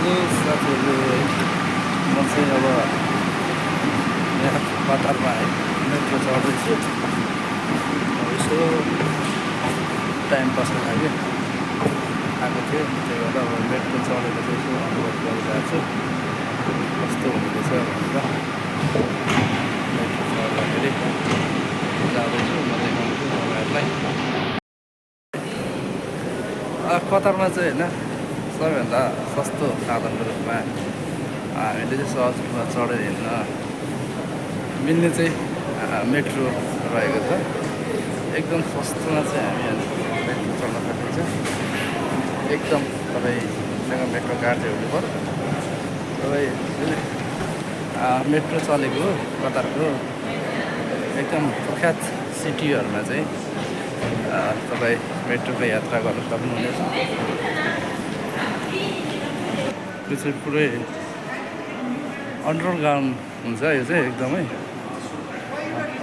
साथीहरू है म चाहिँ अब यहाँ कतारमा है मेट्रो चढ्दैछु यसो टाइम पासको लागि आएको थियो त्यही भएर अब मेट्रो चढेको चाहिँ यसो अनुभव गरिरहेको छु कस्तो हुँदैछ भनेर मेट्रो चढ्दाखेरि जाँदैछु म देखाउँछु तपाईँहरूलाई कतारमा चाहिँ होइन सबैभन्दा सस्तो साधनको रूपमा हामीले चाहिँ सहज रूपमा चढेर हिँड्न मिल्ने चाहिँ मेट्रो रहेको छ एकदम सस्तोमा चाहिँ हामी मेट्रो चढ्न सकिन्छ एकदम तपाईँसँग मेट्रो कार्ड चाहिँ हुनु पर्यो तपाईँ मेट्रो चलेको कतारको एकदम प्रख्यात सिटीहरूमा चाहिँ तपाईँ मेट्रोको यात्रा गर्न सक्नुहुनेछ त्यो चाहिँ पुरै अन्डरग्राउन्ड हुन्छ यो चाहिँ एकदमै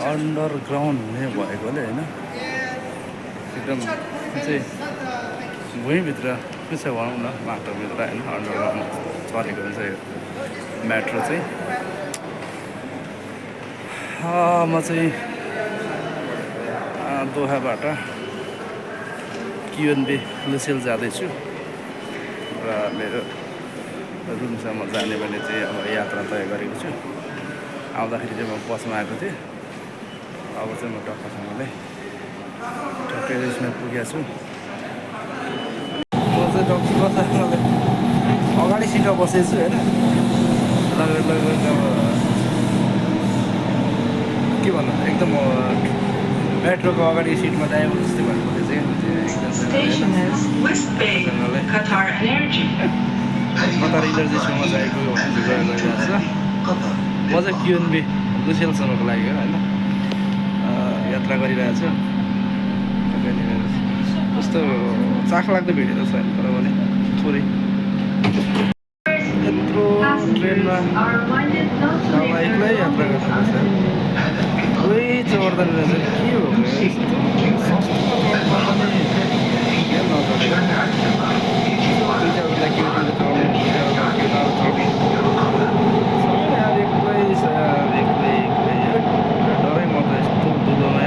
अन्डरग्राउन्ड हुने भएकोले होइन एकदम चाहिँ भुइँभित्र के छ भनौँ न माटोभित्र होइन अन्डरग्राउन्ड चलेको हुन्छ यो मेट्रो चाहिँ म चाहिँ दोहाबाट क्युएनबी लुसेल जाँदैछु र मेरो रुमसम्म जाने भने चाहिँ अब यात्रा तय गरेको छु आउँदाखेरि चाहिँ म बसमा आएको थिएँ अब चाहिँ म टक्कसँगले ठक्कै रेसमा पुगेको छु म चाहिँ टक्कसँगले अगाडि सिटमा बसेको छु होइन लगभग अब के भन्नु एकदम मेट्रोको अगाडि सिटमा ड्राइभर जस्तै भएको चाहिँ कतार इनर्जीसम्म जाएको गइरहेको छ म चाहिँ क्युएनबी लुसेलसम्मको लागि हो होइन यात्रा गरिरहेको छु कस्तो चाखलाग्दो भिडियो त छैन तर पनि थोरै यत्रो ट्रेनमा एक्लै यात्रा गर्नुपर्छ कोही चढ्दैन रहेछ के हो डरै म त यस्तो दुलोमा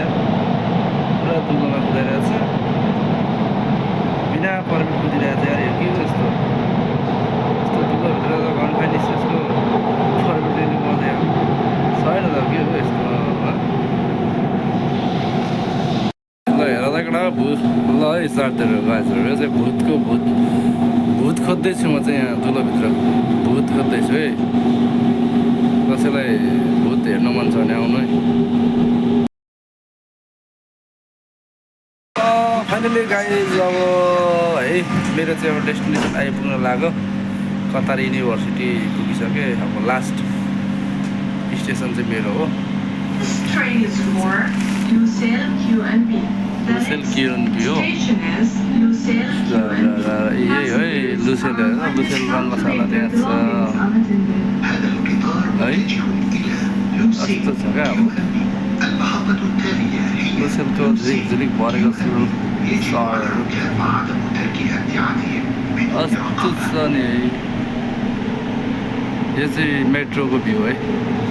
पुरा दुलोमा कुदाइरहेको छ बिना पर्मिट कुदिरहेको छ यार यो के हो यस्तो यस्तो दुलोभित्र त घन्टा निस्केको पर्मिट लिनु पर्दैन छैन त के हो यस्तो ल हेर त कडा भूत ल है साथीहरू गाइजहरू यो चाहिँ भूत खोज्दैछु म चाहिँ यहाँ दुलोभित्र भूत खोज्दैछु है कसैलाई भूत हेर्न मन छ भने आउनु है फाइनली गाइज अब है मेरो चाहिँ अब डेस्टिनेसन आइपुग्न लाग्यो कतार युनिभर्सिटी पुगिसकेँ अब लास्ट स्टेसन चाहिँ मेरो हो लुसेल क्युएनबी हो यही है लुसेल होइन लुसेल रङ्गशाला त्यहाँ छ है कस्तो छ क्या अब लुसेलको झिलिक भरेको सहरहरू कस्तो छ नि यो चाहिँ मेट्रोको भ्यू है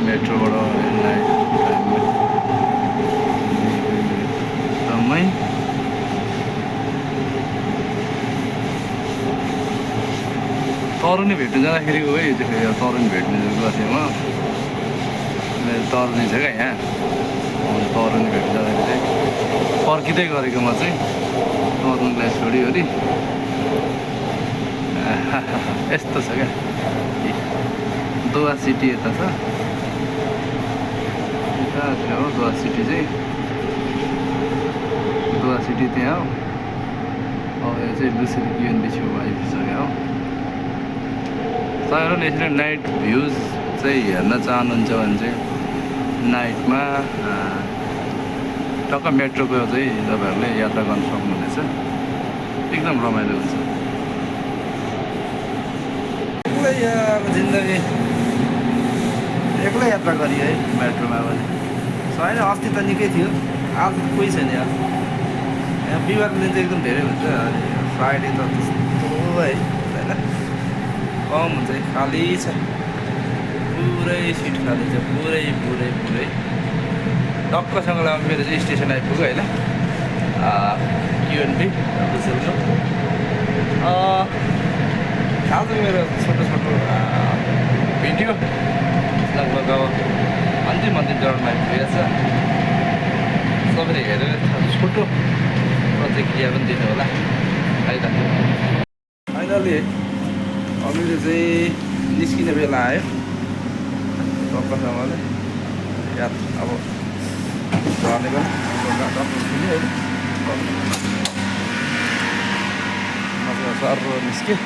मेट्रोबाट एकदमै तरुनी भेट्नु जाँदाखेरि है त्यो तरुनी भेट्नु गएको थिएँ म मेरो तरुनी छ क्या यहाँ तरुनी भेट्नु जाँदाखेरि चाहिँ फर्किँदै गरेको म चाहिँ तरुनीलाई छोडिवरि यस्तो छ क्या दोहा सिटी यता छ यता हो दोहा सिटी चाहिँ दोहा सिटी त्यहाँ हो अब यो चाहिँ लुसेल क्युएनबी छेउमा आइपुगिसक्यो हो तपाईँहरू यसरी नाइट भ्युज चाहिँ हेर्न चाहनुहुन्छ भने चाहिँ नाइटमा टक्क मेट्रोको चाहिँ तपाईँहरूले यात्रा गर्न सक्नुहुनेछ एकदम रमाइलो हुन्छ एक्लै अब जिन्दगी एक्लै यात्रा गरियो है मेट्रोमा पनि छैन अस्ति त निकै थियो आज कोही छैन यहाँ बिहिबारको दिन चाहिँ एकदम धेरै हुन्छ फ्राइडे त त्यस्तो है होइन कम हुन्छ खाली छ पुरै सिट खाली छ पुरै पुरै पुरै टक्कसँगलाई मेरो चाहिँ स्टेसन आइपुग्यो होइन क्युएनबी बुझेको आज मेरो छोटो छोटो भिडियो लगभग अब अन्तिम चरणमा आइपुगेको छ सबैले हेरेर छोटो प्रतिक्रिया पनि दिनु होला है त फाइनली मेरो चाहिँ निस्किने बेला आयो टक्कसँगले याद अब भनेको सर निस्क्यो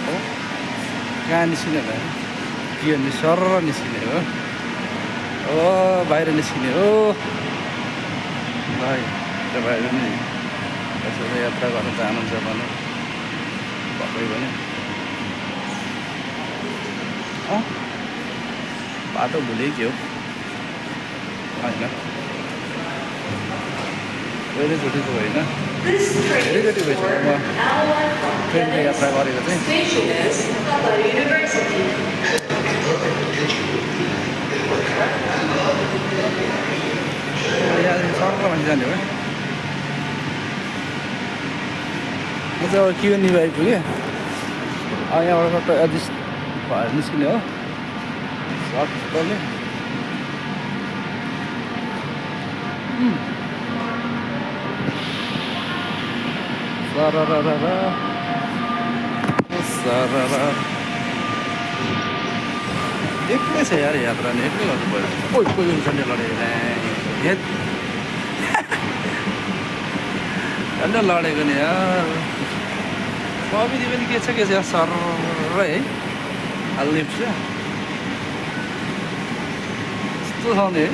हो कहाँ निस्किने होला के भने सर निस्किने हो बाहिर निस्किने हो भाइ तपाईँहरू नि यसो यात्रा गर्न चाहनुहुन्छ भने पक्कै पनि बाटो भुलेँ के हो होइन धेरैचोटि त होइन धेरैचोटि भइसक्यो म ट्रेनको यात्रा गरेको चाहिँ यहाँ सर्क मान्छे जाने हो म चाहिँ अब क्युएनबी आइपुगेँ यहाँबाट सट्ट एडजस्ट भएर निस्किने हो सर्टले एक्लै छ यार यात्रा नि एक्लै गर्नु पऱ्यो कोही झन्डै लडेको झन्डै लडेको नि यार प्रविधि पनि के छ यार सर है लिफ्ट छ यस्तो छ नि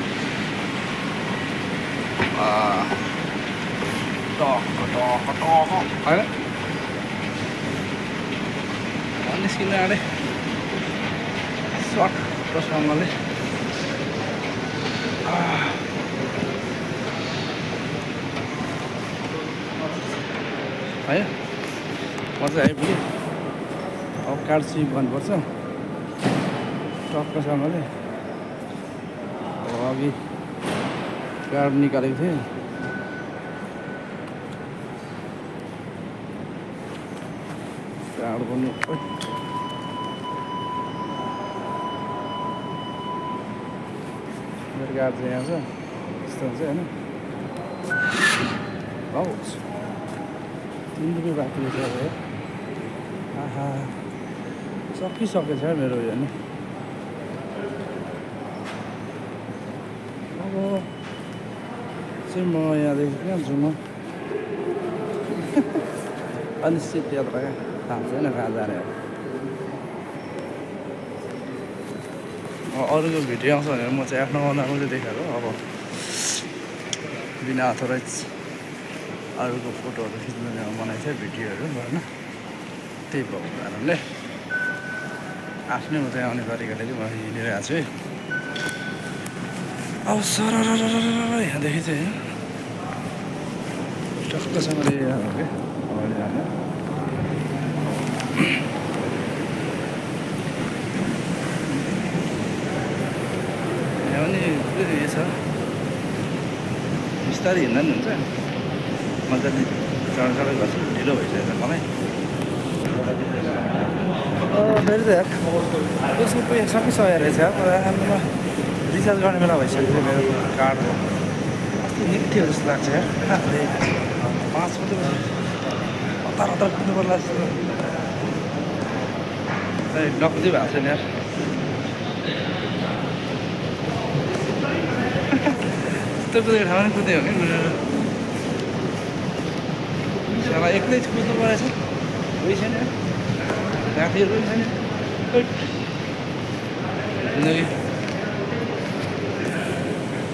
होइन निस्किनु आँटे सट्टसँगले है म चाहिँ आइपुगेँ अब कार्ड स्विप गर्नुपर्छ टक्कसँगले अब अघि कार्ड निकालेको थिएँ कार्ड गर्नु मेरो कार्ड चाहिँ यहाँ छ यस्तो हुन्छ होइन हौ 3 रुपियाँ बाँकी रहेछ अब आहा सकिसकेछ मेरो यो नि अब चाहिँ म यहाँदेखि कहाँ छु म अनिश्चित यात्रा थाहा छैन कहाँ जाने हो अरूको भिडियो आउँछ भनेर म चाहिँ आफ्नो अनुहारले देखाएको अब बिना अथोराइज अरूको फोटोहरू खिच्नु बनाएको थियो भिडियोहरू होइन त्यही भएको कारणले आफ्नै मात्रै आउने तरिकाले चाहिँ म हिँडिरहेको छु है अब सर यहाँदेखि चाहिँ टक्कसँगले हो क्या अगाडि जानु यहाँ पनि पुरै छ बिस्तारै हिँड्दा पनि हुन्छ मजाले चढ गर्छु ढिलो भइसकेछ मलाई फेरि त त्यसको पैसा सकिसकेको रहेछ आम्रोमा रिचार्ज गर्ने बेला भइसकेको थियो मेरो कार्डको अस्ति निकै थियो जस्तो लाग्छ यार 5 बजे हतार कुद्नु पर्ला जस्तो नकुदी भएको छैन यार त्यो कुदेको ठाउँमा नि कुद्यो हो कि साला एक्लै कुद्नु परेछ कोही छैन साथीहरू पनि छैन जिन्दगी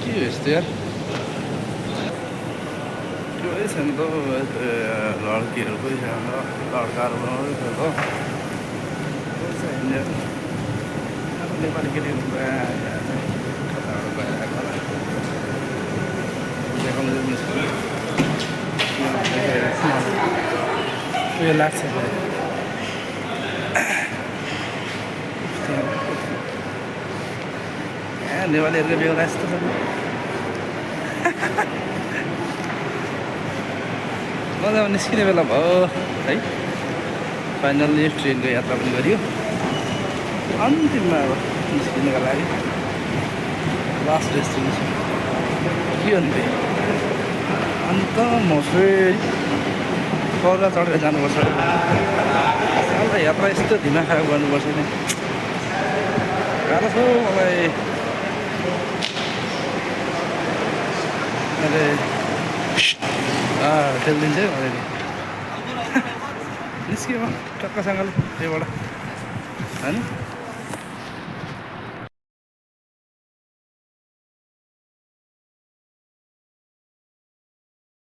के हो यस्तो यार कोही छैन त लड्कीहरू कोही छैन लड्काहरू बनाउँदै छ त कोही छैन अब नेपाली केटीहरू उयो लाग्छ नेपालीहरूको बेहोरा यस्तो छ मजा निस्किने बेला भयो है फाइनल्ली ट्रेनको यात्रा पनि गरियो अन्तिममा अब निस्किनुको लागि लास्ट डेस्टिनेसन के अन्त अन्त म फेरि कौरा चढेर जानुपर्छ साला यात्रा यस्तो धिमा खराब गर्नुपर्छ नि गाह्रो छ मलाई अहिले खेलिदिन्छ है मलाई निस्क्यो म टक्कसँगले त्यहीबाट होइन